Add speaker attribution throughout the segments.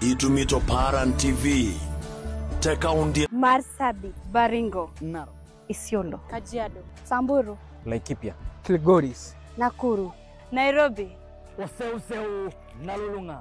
Speaker 1: Itumito Paran TV te kaunti
Speaker 2: Marsabit,
Speaker 3: Baringo,
Speaker 4: Narok,
Speaker 3: Isiolo,
Speaker 2: Kajiado, Samburu,
Speaker 4: Laikipia, Kilgoris,
Speaker 2: Nakuru,
Speaker 3: Nairobi,
Speaker 4: Oseuseu, Nalulunga.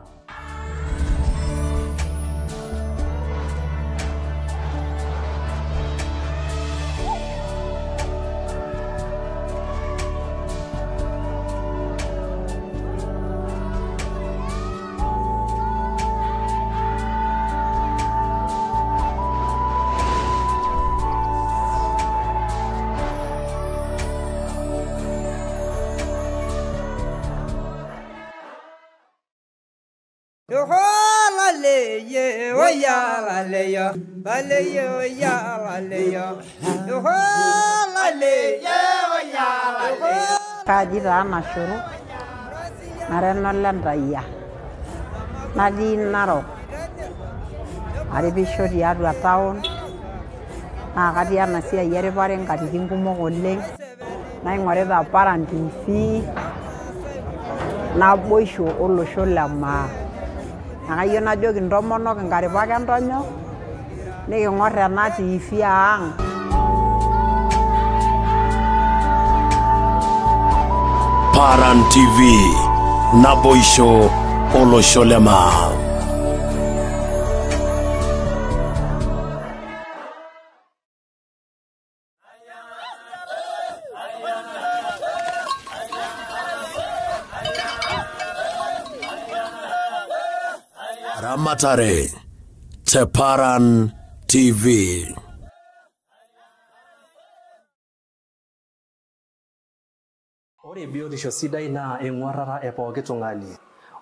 Speaker 5: Kaji taa nashuru nara enolentayia natii Narok aripisho tiatua town naa katii ena siai eripare nkatitin kumok oleng naing'orita Paran TV naboisho olosho le maa. Nakayieu najoki intomonok nkaripak entonyo niking'or ena TV ang.
Speaker 1: Paran TV naboisho olosho le maa. Ramatare te Paran TV.
Speaker 6: Ore biotisho sidai naa eng'uarrata e pooki tung'ani.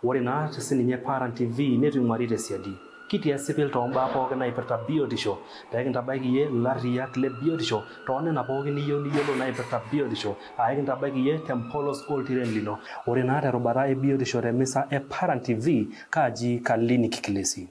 Speaker 6: Ore naa sininye Paran TV neitu ing'uari tesiadi. Kitii esipil toombaa pookin naipirta biotisho pee kintabaiki iyie ilarriyiak le biotisho toonena pookin niyieu niyiolou naipirta biotisho aa ekintabaiki iyie tempolos oltiren lino. Ore naa terubata e biotisho temisa e Paran TV kaaji Kalini Kikilesi.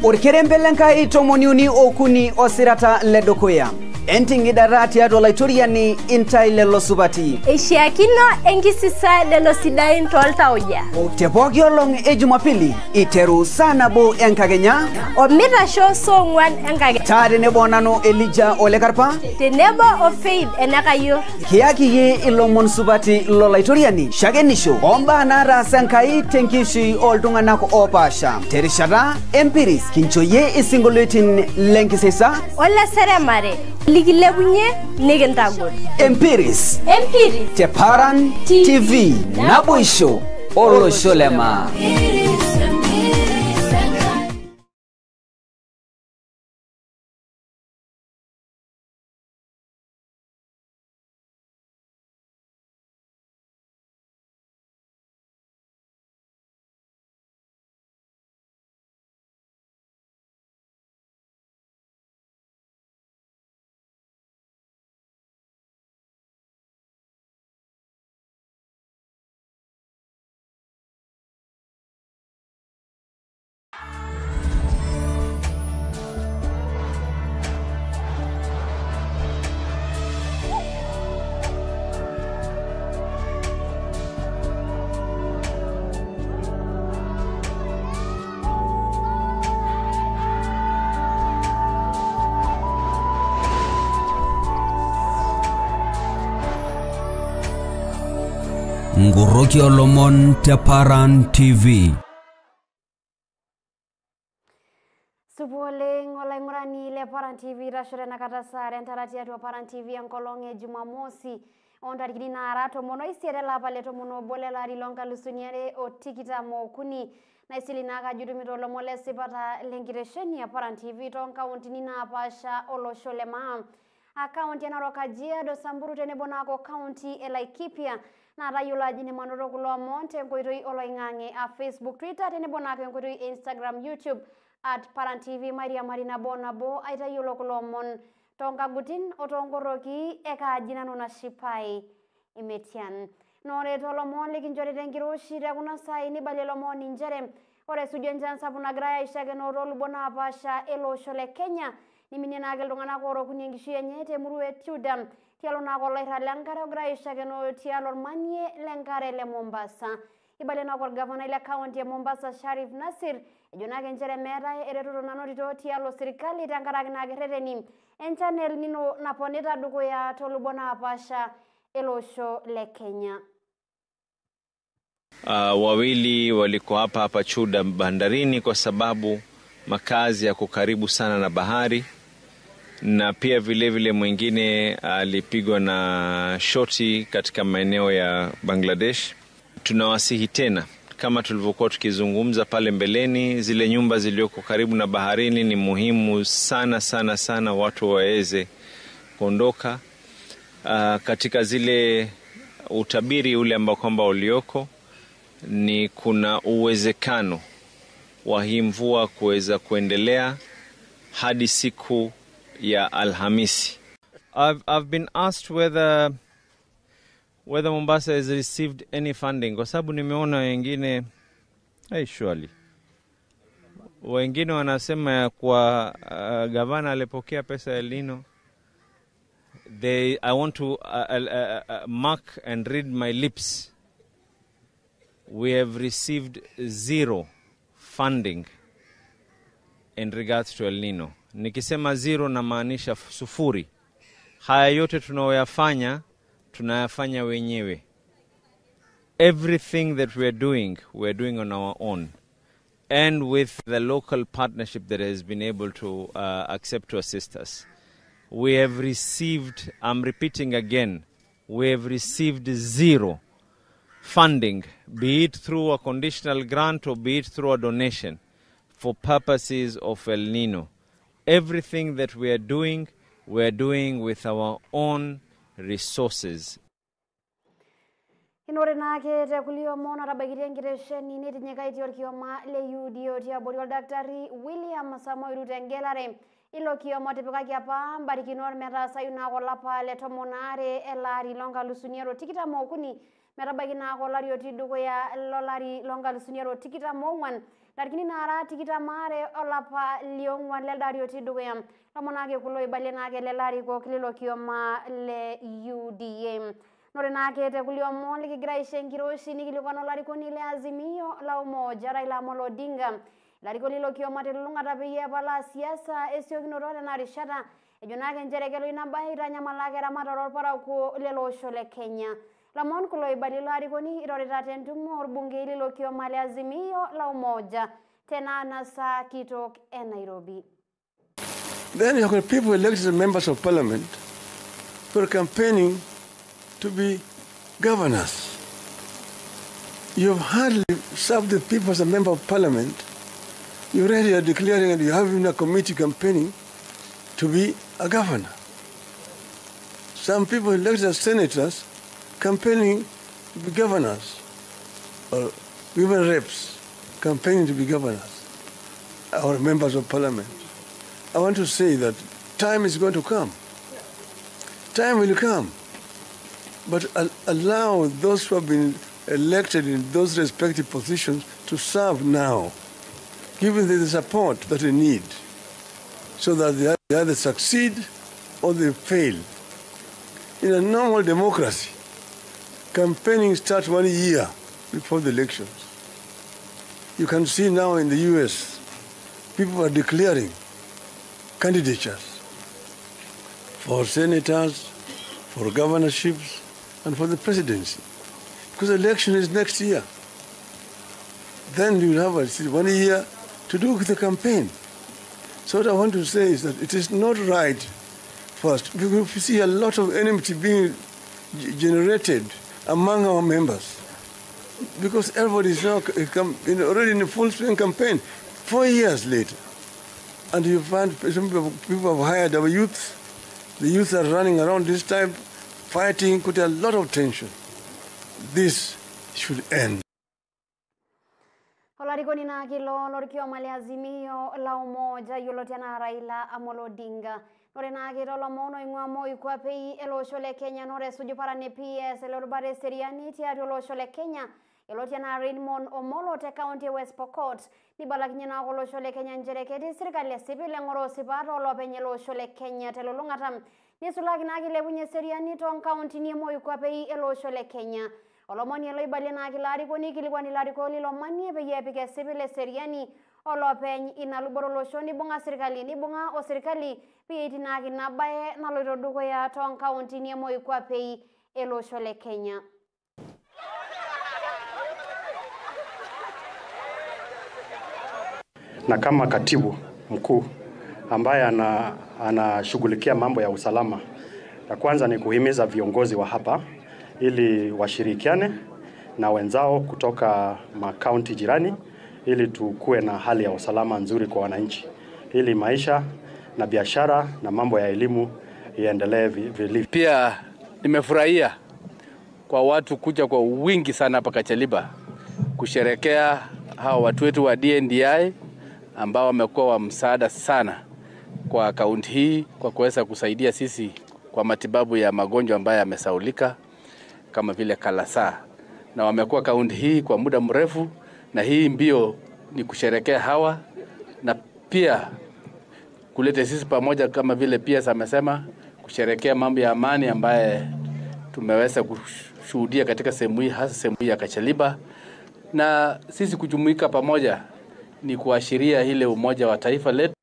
Speaker 7: Orkerembe lenkai 33 osirata ledukuya enting'idata tiatua olaitoriani intai lelo supati
Speaker 2: eishiakino enkisisa lelo sidain tooltauja
Speaker 7: te pooki olong' e Jumapili iteru saa nabo enkakenya
Speaker 2: omitasho saa ong'wan enkakenya
Speaker 7: taa tenebo nanu Elijah Olekarpa
Speaker 2: tenebo o Faith Enakayior
Speaker 7: kiyaki iyie ilomon supati lolaitoriani shakenisho ombaa naataasa Enkai tenkishui ooltung'anak oopaasha terishata empiris kincho iyie isinkolioitin lenkisisa
Speaker 2: oleseremare likilepunye nikintagol.
Speaker 7: Empiris
Speaker 2: Empiris
Speaker 7: te Paran TV naboisho olosho le maa.
Speaker 8: Ngoroki olomon te Paran TV.
Speaker 9: Supa oleng olaing'urani le Paran TV itasho tenakata saa are entara tiatua Paran TV enkolong e Jumamosi oontarikini naara 18 ele apa le 11 lele ari loo nkalusuni are o tikitam okuni. Naisili naa kajo itumito ilomon lesipata lenkitesheni e Paran TV toonkauntini napaasha olosho le maa. Kaunti e Narok, Kajiado, Samburu tenebo naake kaunti e Laikipia. Naa tayiolo ajo indim anoto kulo omon tenkoitoi oloing'ang'e a Facebook, Twitter tenebo naake enkoitoi e Instagram, YouTube @ParanTV. Mairiamari nabo nabo aitayiolo kulo omon toonkagutin o toonkoroki ekaaji nanu nashipai Emetian. Naa ore toolomon likinchorita enkiroshi te kuna saai neibalie ilomon inchere ore esuju enchan sapuk nagirai aishakenoo toolubot napaasha ele osho le Kenya niminie naake iltung'anak oora okuni enkishui enye temurua e Tudor tialo naake oloirrag lenkare ogirai aishakenoo tialo ormanie lenkare le Mombasa. Eibalie naake orgavanai le kaunti e Mombasa Sharif Nasir ejo naake nchere meetae eretoto nanotito tialo sirkali tenkaraki naake rreteni enchan El Nino naponita dukuya toolubot napaasha ele osho le Kenya.
Speaker 10: Wawili waliko hapa hapa Chuda bandarini kwa sababu makazi yako karibu sana na bahari, na pia vile vile mwingine alipigwa na shoti katika maeneo ya Bangladesh. Tunawasihi tena, kama tulivyokuwa tukizungumza pale mbeleni, zile nyumba zilioko karibu na baharini ni muhimu sana sana sana watu waweze kuondoka. Katika zile utabiri ule ambao kwamba ulioko ni kuna uwezekano wa hii mvua kuweza kuendelea hadi siku ya Alhamisi. I've been asked whether Mombasa has received any funding, kwa sababu nimeona wengine surely wengine wanasema ya kwa gavana alipokea pesa ya El Nino. I want to mark and read my lips. We have received zero funding in regards to El Nino. Nikisema zero namaanisha sufuri. Haya yote tunayoyafanya, tunayafanya wenyewe. Everything that we are doing on our own, and with the local partnership that has been able to accept to assist us. We have received, I'm repeating again, we have received zero funding, be it through a conditional grant or be it through a donation, for purposes of El Nino. Everything that we are doing with our own resources.
Speaker 9: Inore naake te kulie omon otabaikitia enkitesheni netinyikaitie orkioma le UDA tiabori oldaktari William Samoei Ruto engelare. Ilo kioma otipikaki apa mbarikinot metaasayu naake olapa le 12 ele ari lo-2023 metabaiki naake olari otii dukuya lolari lo-2024 ntarikini naara 22 olapa liong'wan lelde ari otii dukuya. Lomon naake kulo oibalie naake lelo arikok lilo kioma le UDA. Nore naake te kulie omon likigira aisho enkiroshi nikilikuana olarikoni le Azimio la Umoja Raila Amolo Odinga. Ilarikok lilo kioma telulung'ata peyie epalaa siasa esiokinoto tena rishata ejo naake nchere kelo ina bae eitanyamalaki eramatare orparakuo lele osho le Kenya. Lomon kulo oibalie ilo arikoni irorita tentumo orbungei lilo kioma le Azimio la Umoja tena anasa kitok e Nairobi.
Speaker 11: Then you have people elected as members of parliament who are campaigning to be governors. You have hardly served the people as a member of parliament. You already are declaring and you have in a committee campaigning to be a governor. Some people elected as senators campaigning to be governors, or women reps campaigning to be governors or members of parliament. I want to say that time is going to come. Time will come. But allow those who have been elected in those respective positions to serve now, giving them the support that they need, so that they either succeed or they fail. In a normal democracy, campaigning starts 1 year before the elections. You can see now in the US, people are declaring candidatures for senators, for governorships, and for the presidency. Because the election is next year. Then you will have 1 year to do the campaign. So what I want to say is that it is not right first. We see a lot of enmity being generated among our members, because everybody is now already in a full swing campaign 4 years later. And you find some people have hired our youth The youth are running around this time, fighting, put a lot of tension. This should end.
Speaker 9: Olarikoni naake lorkioma le Azimio la Umoja yioloti anaa Raila Amolo Odinga. Ore naake tolomon oing'ua moikuapi ele osho le Kenya nore esuju paran e PS lerubata eseriani tiatua olosho le Kenya yioloti anaa Raymond Omolo te kaunti e West Pokot nibalakinye naake olosho le Kenya nchere ketii sirkali esipil eng'oroo sipat oolopeny ele osho le Kenya telulung'ata nisulaki naake ilepunye eseriani toonkauntini e moikuapi ele osho le Kenya. Olomoni ele oibalie naake ilo arikoni ikilikwani ilarikok lilo manie peyie epik esipil eseriani olopeny ina luboto olosho nibung'a sirkali nibung'a osirkali peyie eitii naake ina baye naloito dukuya toonkauntini e moikuapi ele osho le Kenya.
Speaker 12: Na kama katibu mkuu ambaye anashughulikia mambo ya usalama, la kwanza ni kuhimiza viongozi wa hapa ili washirikiane na wenzao kutoka makaunti jirani ili tukue na hali ya usalama nzuri kwa wananchi, ili maisha na biashara na mambo ya elimu iendelee vilivyo.
Speaker 13: Pia nimefurahia kwa watu kuja kwa wingi sana hapa Kacheliba kusherekea hawa watu wetu wa DNDi ambao wamekuwa wa msaada sana kwa kaunti hii kwa kuweza kusaidia sisi kwa matibabu ya magonjwa ambayo yamesaulika kama vile kalasa, na wamekuwa kaunti hii kwa muda mrefu, na hii mbio ni kusherekea hawa na pia kuleta sisi pamoja kama vile pia amesema kusherekea mambo ya amani ambaye tumeweza kushuhudia katika sehemu hii, hasa sehemu hii ya Kacheliba, na sisi kujumuika pamoja ni kuashiria ile umoja wa taifa letu.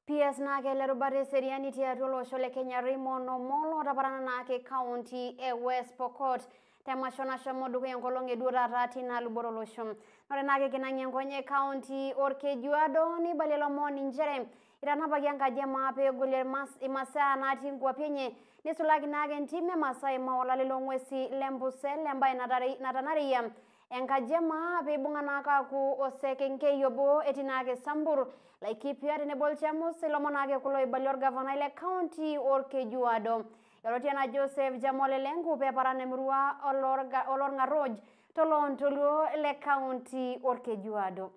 Speaker 9: PS naake lerubata eseriani tiatua olosho le Kenya Raymond Omolo otaparana naake kaunti e West Pokot temasho nashomo dukuya enkolong' eduo taata tina luboto olosho. Ore naake kinang'ie enkonye kaunti Orkejuado neibalie lomon inchere itanapaki enkaji emaa peegolie imasaa natii nkuapi enye nisulaki naake entim e Masai Mara olale loong'uesi lempusel embaye natanareyia enkaji emaa peibung'a naake aaku osekenkei obo etii naake Sambur Laikipia tenebo Ilchamus ilomon naake kulo oibalie orgavanai le kaunti Orkejuado yioloti anaa Joseph Jamole Lenku peeparan emurua olorng'aroj toloontoluo le kaunti Orkejuado.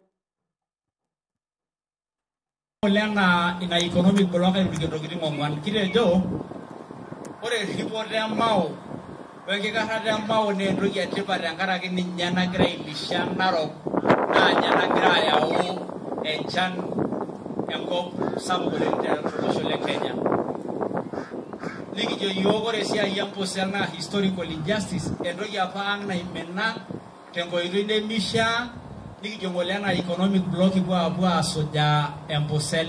Speaker 14: Oleng ina economic block airurikie ntokitin ong'uan. Kitejo ore erripoto emao wenkikarrata emao naa entoki etipat tenkaraki ninye nagira ailisha Narok naa ninye nagira ayau enchan enkop sapuk oleng tolosho le Kenya. Nikijo yiok ore esiai empusel naa historical injustice, entoki apa ang naimina tenkoitoi nemishaa. Nikijo ng'ole ena economic block kipuo apuo asujaa empusel.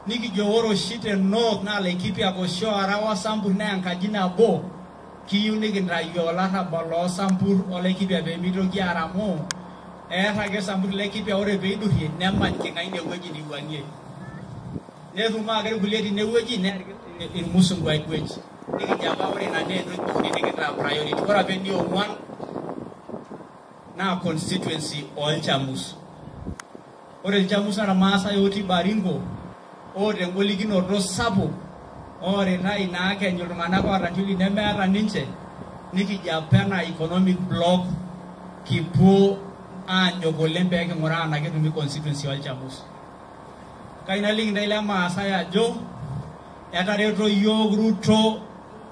Speaker 14: Nikijo ore oshi te North naa Laikipia oshi oara o Sambur naa enkaji nabo, kiyieu nikintayu olarrabal loo Sambur o Laikipia pee mitoki aara amu eeta ake Sambur Laikipia ore peidurrie nemany king'ae inewueji neiwuang'ie. Netum ake irkulie tinewueji near irmusungu ai wueji. Nikijo apa ore ina naa entoki nikintaa priority. Ore apa eniong'uan naa constituency oolchamus. Ore ilchamus naa irmaasai otii Baringo oota engolikinoto sapuk ooritai naa kenya iltung'anak oota nchuli nemeeta ninche. Nikijo apa ena economic block kipuo aanyok oleng pee king'uraa enaa ketumi constituency oolchamus. Kai naliki ntae ile maasai ajo etareto yiok Ruto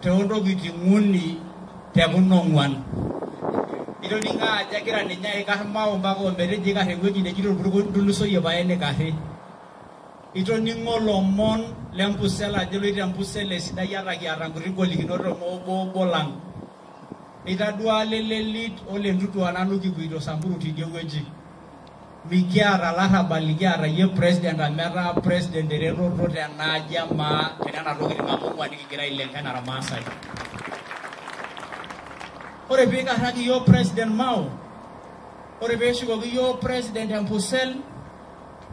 Speaker 14: toontokitin uni te kuna ong'uan. Itoning'o ajo egira ninye aikar Mao mpaka ometejo ikar ewueji nejito orpurkel pae nikarri. Itoning'o lomon lempusel ajo eloito empusel esidai ata kiata nkuti golikinot tomoobo lang. Itadua lelelit ole Ntutu nanu kipuito Samburu tidie wueji. Mikiata larrabal likiata yie president amu etaa president eretoto tenaaji emaa tenena tokitin apa ong'uan nikigira ailenga enaa irmaasai. Ore piikarraki yiok president Mao, ore peeshukoki yiok president empusel,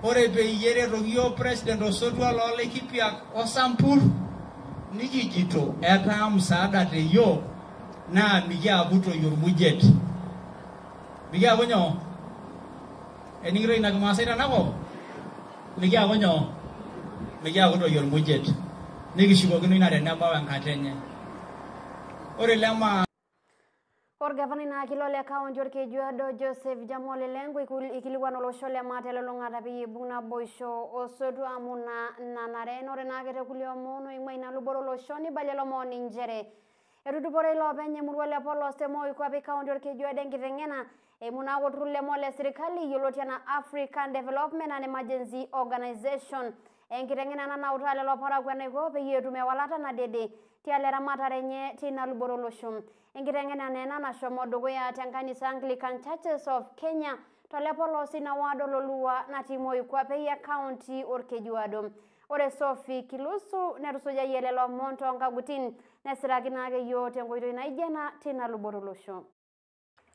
Speaker 14: ore peyie eretoki yiok president osotua loo Laikipia o Sambur, nikijito etaa msaada te yiok naa mikiaku toi ormujet. Mikiaku nyoo? Ening'ito ina kimaasai tenakop? Mikiaku nyoo? Mikiaku toi ormujet. Nikishukokino ina tenebau enkata enye. Ore lema
Speaker 9: Orgavana ina kilo le kaunti Orkejuado Joseph Jamole Lenku ikilikwan olosho le maa telulung'ata peyie ibung naboisho osotua amu nanare. Ore naake te kulie omon oing'ua ina luboto olosho neibalie lomon inchere etudupore iloopeny emurua le polos te Moikuape kaunti Orkejuado enkiteng'ena eimu naake olturrur leme ole sirkali yioloti anaa African Development and Emergency Organization. Enkiteng'ena ena nautaa lelo parakuo enaiko peyie etum ewalata nadede tialo eramatare enye tina luboto olosho. Enkiteng'ena naa ena nashomo dukuya tenkanisa Anglican Churches of Kenya tolepolos ina ward Ololua natii Moikuape e kaunti Orkejuado. Ore Sophie Kilusu netusujayie lelo omon toonkagutin nesiraki naake yiok tenkoitoi naijo ena tina luboto olosho.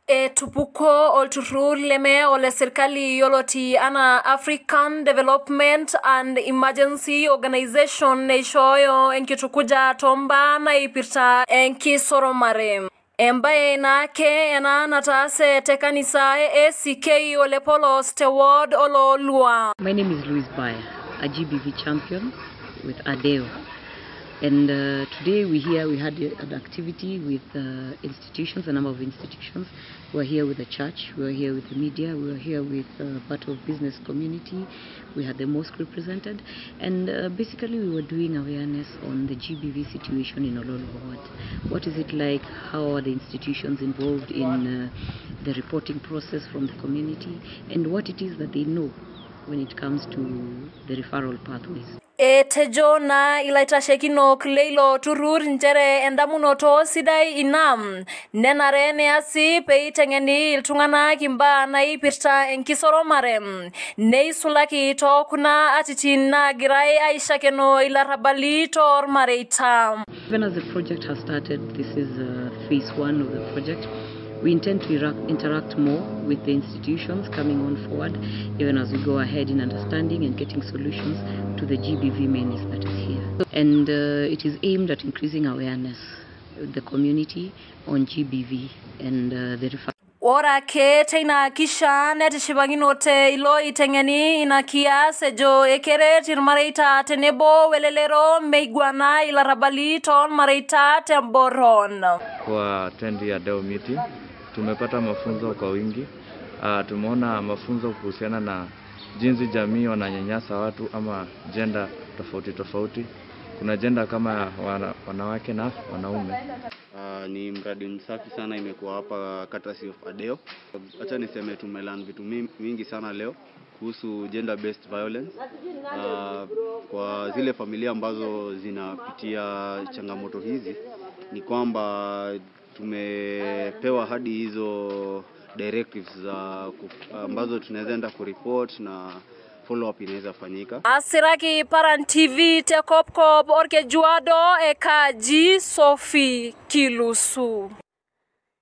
Speaker 15: Etupukuo olturrur leme ole serkali yioloti anaa African Development and Emergency Organization neishooyo enkitukuja toombaa naipirta enkisoromare. Embae naake ena nataase te kanisa e ACK ole Polos te ward Ololua.
Speaker 16: My name is Louise Bayer, a GBV champion with ADEO. And today we had an activity with institutions, a number of institutions. We were here with the church, we were here with the media, we were here with part of business community. We had the mosque represented. And basically we were doing awareness on the GBV situation in Ololua Ward. What is it like? How are the institutions involved in the reporting process from the community? And what it is that they know when it comes to the referral pathways.
Speaker 15: Etejo naa ilaitashekinok leilo turrur nchere endamunoto sidai ina nenare neasi peiteng'eni iltung'anak imbaa naipirta enkisoromare neisulaki tookuna atitin naagirai aishakenoo ilarrabali toormareita.
Speaker 16: Even as the project has started, this is phase one of the project. We intend to interact more with the institutions coming on forward, even as we go ahead in understanding and getting solutions to the GBV menace that is here. And it is aimed at increasing awareness of the community on GBV and the referral.
Speaker 15: Ore ake teina kisha netishipakinote iloiteng'eni ina kias ejo ekeret irmareita tenebo welelero meiguana ilarrabali toormareita temborron.
Speaker 17: Kwa tendi ya ADEO meeting tumepata mafunzo kwa wingi. Tumeona mafunzo kuhusiana na jinsi jamii wananyanyasa watu ama gender tofauti tofauti. Kuna gender kama wanawake na wanaume.
Speaker 18: Ni mradi msafi sana imekuwa hapa courtesy of ADEO. Acha niseme tumelearn vitu mingi sana leo kuhusu gender based violence. Kwa zile familia ambazo zinapitia changamoto hizi ni kwamba tumepewa hadi hizo directives za ambazo tunaweza enda kureport na follow up inaweza fanyika.
Speaker 15: Asiraki Paran TV te Kopkop Orkejuado ekaji Sophie Kilusu.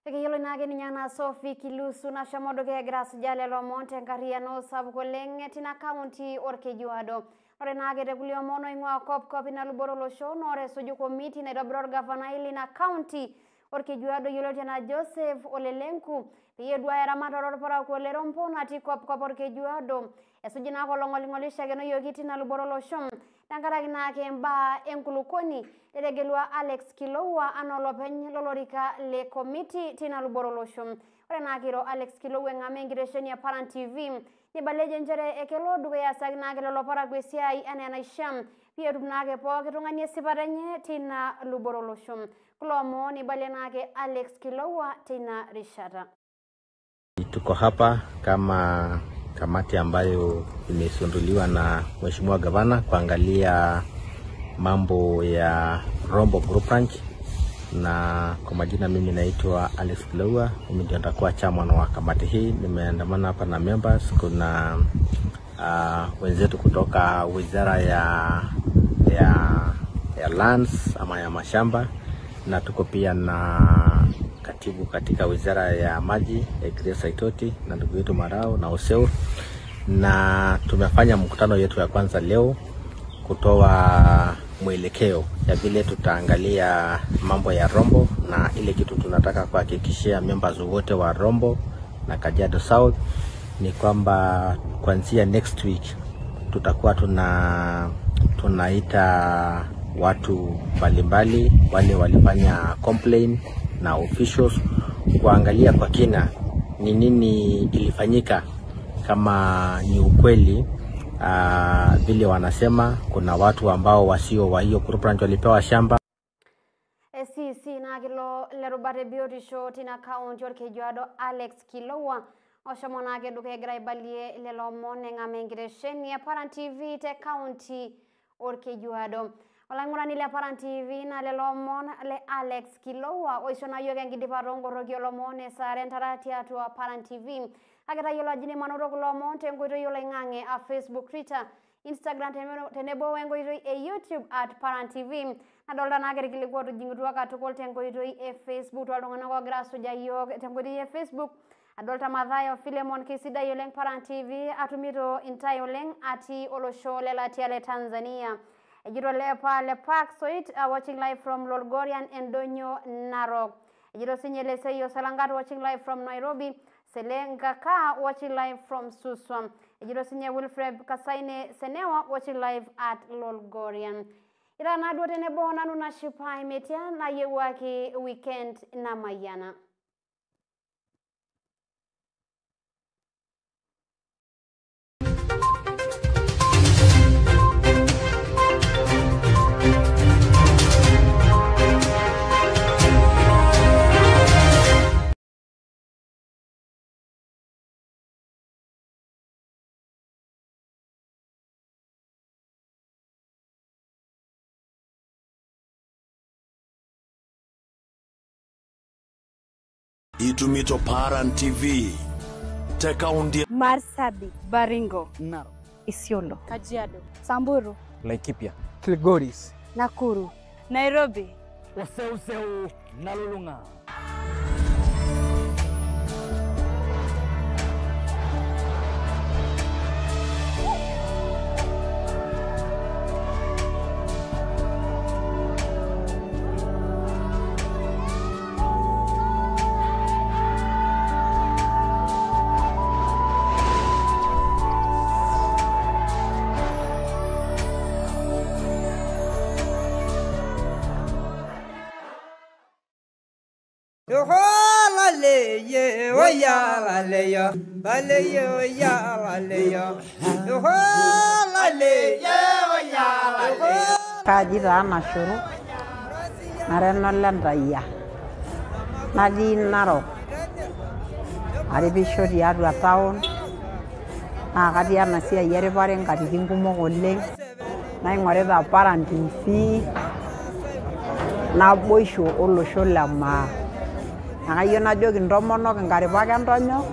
Speaker 9: Ekiyiolo naake ninye ana Sophie Kilusu nashomo dukuya egira asujaa lelo omon tenkarriyiano sapuk oleng tina kaunti Orkejuado. Ore naake te kulie omon oing'ua Kopkop ina luboto olosho naa ore esuju komiti naitobira orgavanai lina kaunti Orkejuado yioloti anaa Joseph Ole Lenku peyie eduaya eramatare orparakuo le Rombo natii Kopkop Orkejuado. Esuji naake olong'oling'oli oishakenoyioki tina luboto olosho tenkaraki naake imbaa enkulukuoni netegelua Alex Kilowa anaa olopeny lolorika le komiti tina luboto olosho. Ore naake iro Alex Kilowa eng'amaa enkitesheni e Paran TV neibalejo nchere ekelo dukuya aasaki naake lelo parakuo esiai enaa enaishia peyie etum naake pooki tung'ani esipata enye tina luboto olosho. Kulo omon eibalie naake Alex Kilowa tina rishata.
Speaker 19: Tuko hapa kama kamati ambayo imesunduliwa na Mheshimiwa Gavana kuangalia mambo ya Rombo Group Ranch, na kwa majina mimi naitwa Alex Kilowa, mimi ndio nitakuwa chairman wa kamati hii. Nimeandamana hapa na members, kuna wenzetu kutoka wizara ya lands ama ya mashamba, na tuko pia na katibu katika wizara ya maji Grace Saitoti na ndugu yetu Marao na Oseu, na tumefanya mkutano yetu ya kwanza leo kutoa mwelekeo ya vile tutaangalia mambo ya Rombo, na ile kitu tunataka kuhakikishia members wote wa Rombo na Kajiado South ni kwamba kuanzia next week tutakuwa tunaita watu mbalimbali wale walifanya complain na officials kuangalia kwa kina ni nini ilifanyika, kama ni ukweli vile wanasema kuna watu ambao wasio wa hiyo group ranch walipewa shamba.
Speaker 9: SCC na kilo lerubare biotisho tina county Olkejuado Alex Kilowa oshomo naake dukuya egira aibalie lelo omon eng'amaa enkitesheni e Paran TV te county Olkejuado. Olaing'urani le Paran TV na lelo omon le Alex Kilowa oisho naa yiok enkidipata oonkoroki olomon esaa entara tiatua Paran TV. Kake tayiolo ajo indim anoto kulo omon tenkoitoi oloing'ang'e a Facebook, Twitter, Instagram tenebo wenkoitoi e YouTube at Paran TV. Nadolta naake irkiliku otijing'utua katukul tenkoitoi e Facebook tooltung'anak oogira asuja yiok tenkoitoi e Facebook. Adolta Mathayo Philemon, kisidai oleng Paran TV, atumito intae oleng atii olosho lelatia le Tanzania. Ejito Lepa Le Park Soit, watching live from Lolgorian Endonyo Narok. Ejito sinye Leseyo Salangat, watching live from Nairobi. Sele Ngaka, watching live from Suswa. Ejito sinye Wilfred Kasaine Senewa, watching live at Lolgorian. Ira naduo tenebo nanu nashipa imetia nayiewuaki weekend namayiana.
Speaker 1: Itumito Paran TV te kaunti
Speaker 3: Marsabit, Baringo, Narok, Isiolo, Kajiado, Samburu,
Speaker 4: Laikipia, Kilgoris,
Speaker 3: Nakuru, Nairobi,
Speaker 4: Oseuseu nalulung'a.
Speaker 5: Kaji taa nashuru nara enolentayia natii Narok aripisho tiatua town naa katii ena siai eripare nkatitin kumok oleng naing'orita Paran TV naboisho olosho le maa. Nakayieu najoki intomonok inkaripak entonyo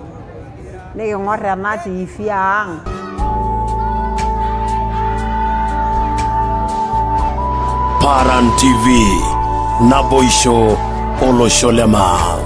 Speaker 5: niking'or ena TV ang.
Speaker 1: Paran TV, naboisho olosho le maa.